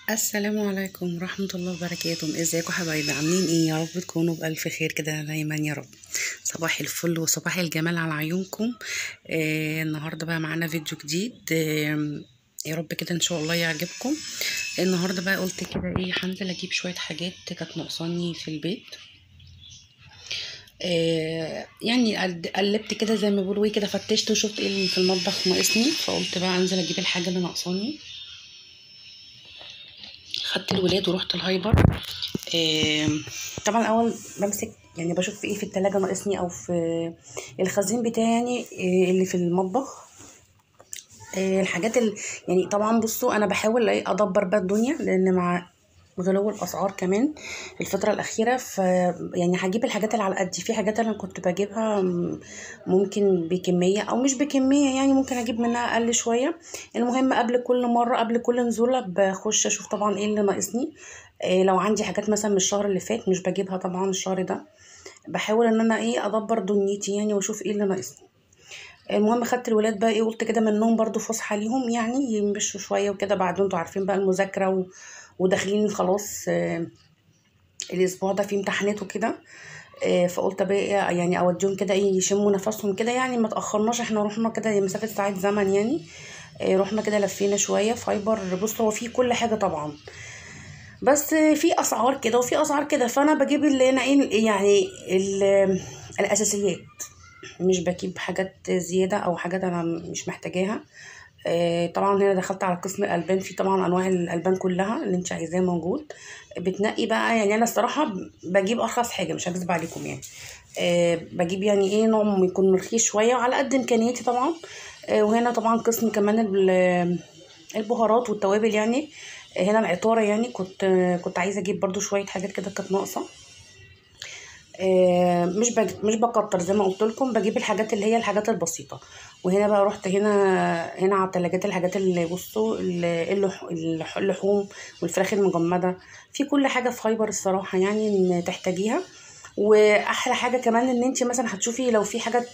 السلام عليكم ورحمة الله وبركاته. ازيكم حبايبي؟ عاملين ايه؟ يا رب تكونوا بألف خير كده دايما يا رب. صباح الفل وصباح الجمال على عيونكم. النهارده بقى معانا فيديو جديد، يا رب كده ان شاء الله يعجبكم. النهارده بقى قلت كده ايه، هنزل اجيب شوية حاجات كانت ناقصاني في البيت. يعني قلبت كده زي ما بيقولوا ايه كده، فتشت وشفت ايه اللي في المطبخ ناقصني، فقلت بقى انزل اجيب الحاجة اللي ناقصاني. خدت الولاد ورحت الهايبر. طبعا اول بمسك يعني بشوف ايه في التلاجة ناقصني او في الخزين بتاعي، يعني اللي في المطبخ. الحاجات اللي يعني طبعا بصوا انا بحاول ايه ادبر بقى الدنيا، لان مع غلو الاسعار كمان الفترة الاخيرة، ف يعني هجيب الحاجات اللي على قدي. في حاجات انا كنت بجيبها ممكن بكمية او مش بكمية، يعني ممكن اجيب منها اقل شوية. المهم قبل كل مرة قبل كل نزوله بخش اشوف طبعا ايه اللي ناقصني. إيه لو عندي حاجات مثلا من الشهر اللي فات مش بجيبها طبعا الشهر ده، بحاول ان انا ايه ادبر دنيتي يعني واشوف ايه اللي ناقصني. المهم خدت الولاد بقى ايه، قلت كده منهم برضو فسحة ليهم يعني يمشوا شوية وكده، بعدين انتوا عارفين بقى المذاكرة وداخلين خلاص الاسبوع ده في امتحانات وكده. فقلت بقى يعني اوديهم كده ايه يشموا نفسهم كده، يعني ما تاخرناش، احنا رحنا كده مسافة ساعات زمن يعني. رحنا كده لفينا شوية في هايبر. بصوا هو في كل حاجة طبعا، بس في اسعار كده وفي اسعار كده، فانا بجيب اللي انا ايه يعني الاساسيات، مش بجيب حاجات زيادة او حاجات انا مش محتاجاها. طبعا هنا دخلت على قسم الالبان، في طبعا انواع الالبان كلها اللي انت عايزاه موجود. بتنقي بقى يعني، انا الصراحة بجيب ارخص حاجة مش هكذب عليكم يعني. بجيب يعني ايه نوع يكون رخيص شوية وعلى قد امكانياتي طبعا. وهنا طبعا قسم كمان البهارات والتوابل، يعني هنا العطاره، يعني كنت عايزه اجيب برضو شوية حاجات كده كانت ناقصه. مش بكتر زي ما قلت لكم، بجيب الحاجات اللي هي الحاجات البسيطة. وهنا بقى رحت هنا على الثلاجات، الحاجات اللي بصوا اللحوم والفراخ المجمده، في كل حاجة في هايبر الصراحة يعني ان تحتاجيها. واحلى حاجة كمان ان انت مثلا هتشوفي لو في حاجات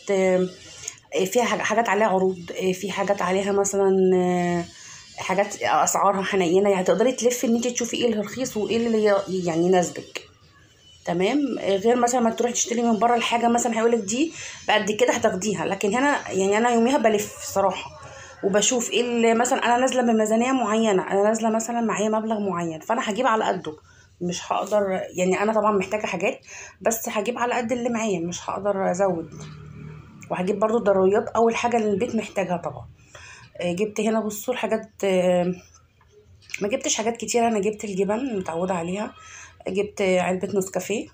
فيها حاجات عليها عروض، في حاجات عليها مثلا حاجات اسعارها حنينه، يعني تقدري تلفي ان انت تشوفي ايه الرخيص وايه اللي يعني يناسبك. تمام، غير مثلا ما تروحي تشتري من بره الحاجة مثلا هيقولك دي بقد كده هتاخديها، لكن هنا يعني انا يوميها بلف صراحة وبشوف ايه اللي مثلا انا نازله بميزانيه معينة، انا نازله مثلا معايا مبلغ معين، فانا هجيب على قده، مش هقدر يعني انا طبعا محتاجه حاجات بس هجيب على قد اللي معايا، مش هقدر ازود. وهجيب برضو الضروريات اول حاجة اللي البيت محتاجها طبعا. جبت هنا بصوا الحاجات، ما جبتش حاجات كتير، انا جبت الجبن متعوده عليها، جبت علبة نسكافيه،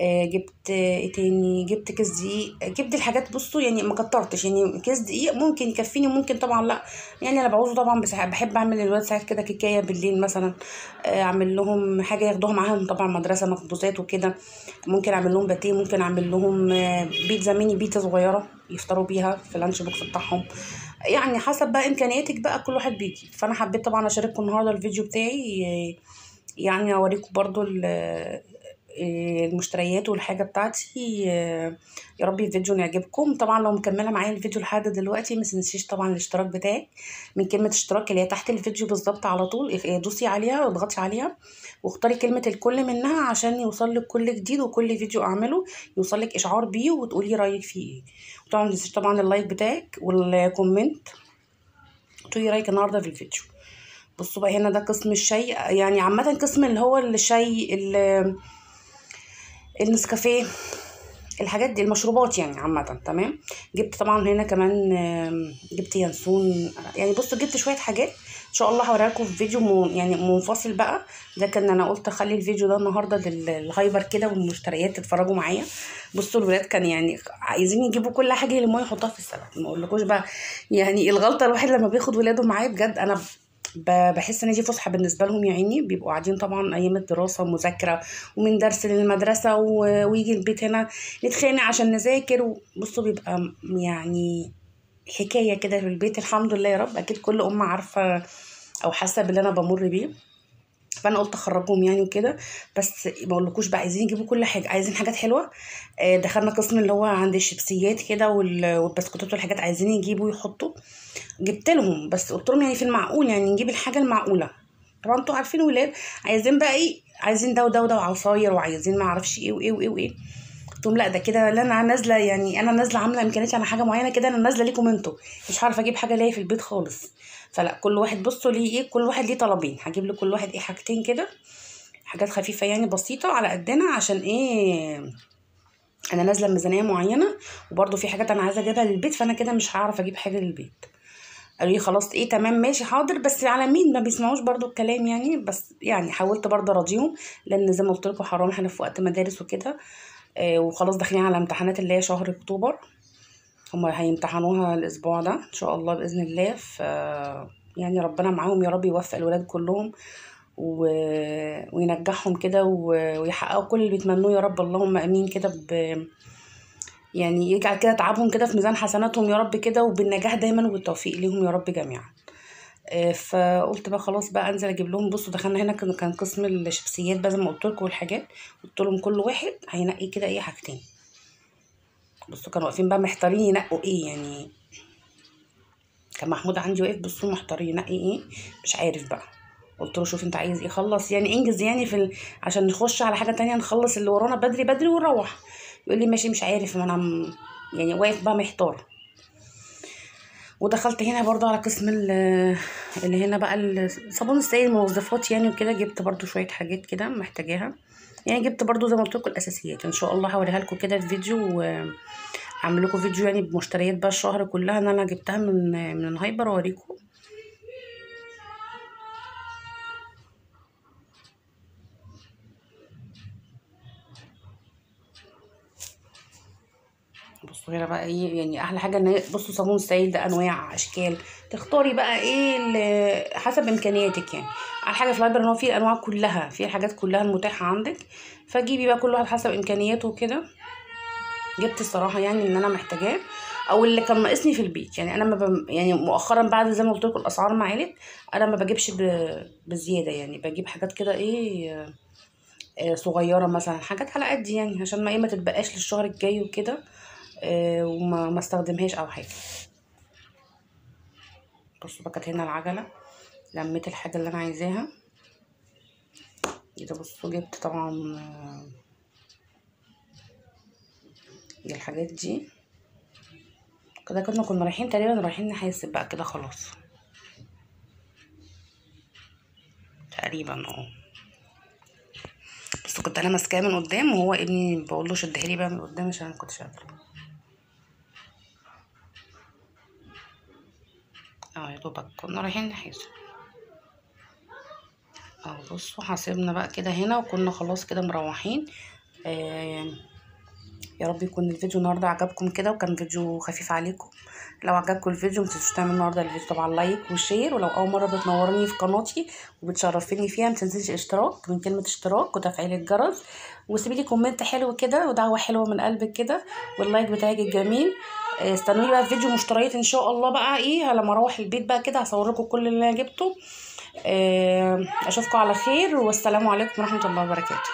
جبت ايه تاني، جبت كيس دقيق، جبت الحاجات بصوا يعني ما كترتش، يعني كيس دقيق ممكن يكفيني ممكن طبعا لا، يعني انا بعوزه طبعا، بس بحب اعمل للولاد ساعات كده كيكايه بالليل مثلا، اعمل لهم حاجة ياخدوها معاهم طبعا مدرسه، مخبوزات وكده، ممكن اعمل لهم باتيه، ممكن اعمل لهم بيتزا ميني، بيتزا صغيرة يفطروا بيها في ال lunch box بتاعهم، يعني حسب بقى امكانياتك بقى كل واحد بيجي. فانا حبيت طبعا اشارككم النهارده الفيديو بتاعي، يعني اوريكم برضو المشتريات والحاجة بتاعتي. يا رب الفيديو يعجبكم. طبعا لو مكملة معايا الفيديو لحد دلوقتي ما تنسيش طبعا الاشتراك بتاعك من كلمة اشتراك اللي هي تحت الفيديو بالظبط على طول، دوسي عليها واضغطي عليها واختاري كلمة الكل منها عشان يوصل لك كل جديد وكل فيديو اعمله يوصل لك اشعار بيه وتقولي رايك فيه ايه. وطبعا ما تنسيش طبعا ال like بتاعك وال comment، تقولي رايك النهارده في الفيديو. بصوا بقى هنا ده قسم الشاي، يعني عامة قسم اللي هو الشاي، النسكافيه، الحاجات دي، المشروبات يعني عامة. تمام، جبت طبعا هنا كمان جبت ينسون، يعني بصوا جبت شوية حاجات ان شاء الله هوريها لكم في فيديو يعني منفصل بقى. ده كان انا قلت اخلي الفيديو ده النهارده للهايبر كده والمشتريات تتفرجوا معايا. بصوا الولاد كان يعني عايزين يجيبوا كل حاجة يلموها يحطوها في السلة، ما اقولكوش بقى يعني الغلطة الواحد لما بياخد ولاده معاه بجد انا بحس ان دي فسحة بالنسبة لهم يا عيني، بيبقوا قاعدين طبعا ايام الدراسة ومذاكره ومن درس للمدرسة ويجي البيت هنا نتخانق عشان نذاكر. بصوا بيبقى يعني حكاية كده في البيت. الحمد لله يا رب، اكيد كل ام عارفه او حاسه باللي انا بمر بيه، فانا قلت اخرجهم يعني وكده. بس ما اقولكوش بقى عايزين يجيبوا كل حاجة، عايزين حاجات حلوة. دخلنا قسم اللي هو عند الشيبسيات كده والبسكوتات والحاجات، عايزين يجيبوا يحطوا، جبت لهم بس قلت لهم يعني في المعقول، يعني نجيب الحاجة المعقولة. طبعا انتوا عارفين ولاد عايزين بقى ايه، عايزين ده وده وده وعصاير، وعايزين ما اعرفش ايه وايه وايه وايه. قلت لهم لا ده كده لا، انا نازله يعني، انا نازله عامله امكانياتي على حاجة معينة كده، انا نازله ليكم انتوا، مش عارفه اجيب حاجة ليا في البيت خالص. فلا كل واحد بصوا ليه ايه، كل واحد ليه طلبين، هجيب لكل واحد ايه حاجتين كده، حاجات خفيفة يعني بسيطة على قدنا، عشان ايه انا نازله بميزانيه معينة، وبرده في حاجات انا عايزه اجيبها للبيت، فانا كده مش هعرف اجيب حاجة للبيت. قالوا لي خلاص ايه تمام ماشي حاضر، بس على مين؟ ما بيسمعوش برضو الكلام يعني، بس يعني حاولت برضو اراضيهم، لان زي ما قلت لكم حرام احنا في وقت مدارس وكده، وخلاص داخلين على امتحانات اللي هي شهر اكتوبر، هما هيمتحنوها الاسبوع ده ان شاء الله باذن الله. ف يعني ربنا معاهم يا رب، يوفق الولاد كلهم وينجحهم كده ويحققوا كل اللي بيتمنوه يا رب، اللهم امين كده. يعني يجعل كده تعبهم كده في ميزان حسناتهم يا رب كده، وبالنجاح دايما وبالتوفيق ليهم يا رب جميعا. فقلت بقى خلاص بقى انزل اجيب لهم. بصوا دخلنا هنا كان قسم الشيبسيات بقى زي ما قلت لكم والحاجات، قلت لهم كل واحد هينقي كده ايه حاجتين. بصوا كانوا واقفين بقى محتارين ينقوا ايه يعني، كان محمود عندي واقف بصوا محتارين ينقي ايه مش عارف بقى. قلت له شوف انت عايز ايه، خلص يعني انجز يعني عشان نخش على حاجة تانية، نخلص اللي ورانا بدري بدري ونروح. يقول لي ماشي مش عارف، ما انا يعني واقف بقى محتار. ودخلت هنا برضو على قسم اللي هنا بقى الصابون السائل المنظفات يعني وكده، جبت برضو شوية حاجات كده محتاجاها يعني، جبت برضو زي ما قلت لكم الاساسيات. ان شاء الله هوريها لكم كده في فيديو، واعمل لكم فيديو يعني بمشتريات بقى الشهر كلها ان انا جبتها من الهايبر واوريكم. بصوا هنا بقى ايه يعني احلى حاجة ان بصوا صابون السائل ده انواع اشكال، تختاري بقى ايه حسب امكانياتك يعني. على حاجة في الهايبر ان هو فيه الانواع كلها، فيه الحاجات كلها المتاحة عندك، فجيبي بقى كل واحد حسب امكانياته وكده. جبت الصراحة يعني ان انا محتاجاه او اللي كان ناقصني في البيت يعني. انا ما يعني مؤخرا بعد زي ما قلت لكم الاسعار ما علت، انا ما بجيبش بزيادة يعني، بجيب حاجات كده ايه صغيرة مثلا، حاجات على قد يعني، عشان ما ايه ما تتبقاش للشهر الجاي وكده، وما ما استخدمهاش او حاجة. بصوا بقى كانت هنا العجلة، لميت الحاجة اللي انا عايزاها كده. بصوا جبت طبعا الحاجات دي كده. كنا رايحين تقريبا رايحين نحاسب بقى كده خلاص تقريبا. بس كنت انا ماسكاه من قدام، وهو ابني بقول له شدها لي بقى من قدام عشان انا كنتش قادرة. يا دوبك كنا رايحين نحاسب. بصوا حاسبنا بقى كده هنا، وكنا خلاص كده مروحين. يا رب يكون الفيديو النهارده عجبكم كده، وكان فيديو خفيف عليكم. لو عجبكم الفيديو ما تنسوش تعملوا النهارده الفيديو طبعا like و share، ولو اول مرة بتنورني في قناتي وبتشرفيني فيها ما تنسيش اشتراك من كلمة اشتراك وتفعيل الجرس، وسيبي لي comment حلو كده ودعوة حلوة من قلبك كده، وال like بتاعك الجميل. استنوني بقى في فيديو مشتريات ان شاء الله بقى ايه لما اروح البيت بقى كده، هصور لكم كل اللي انا جبته. اشوفكم على خير، والسلام عليكم ورحمة الله وبركاته.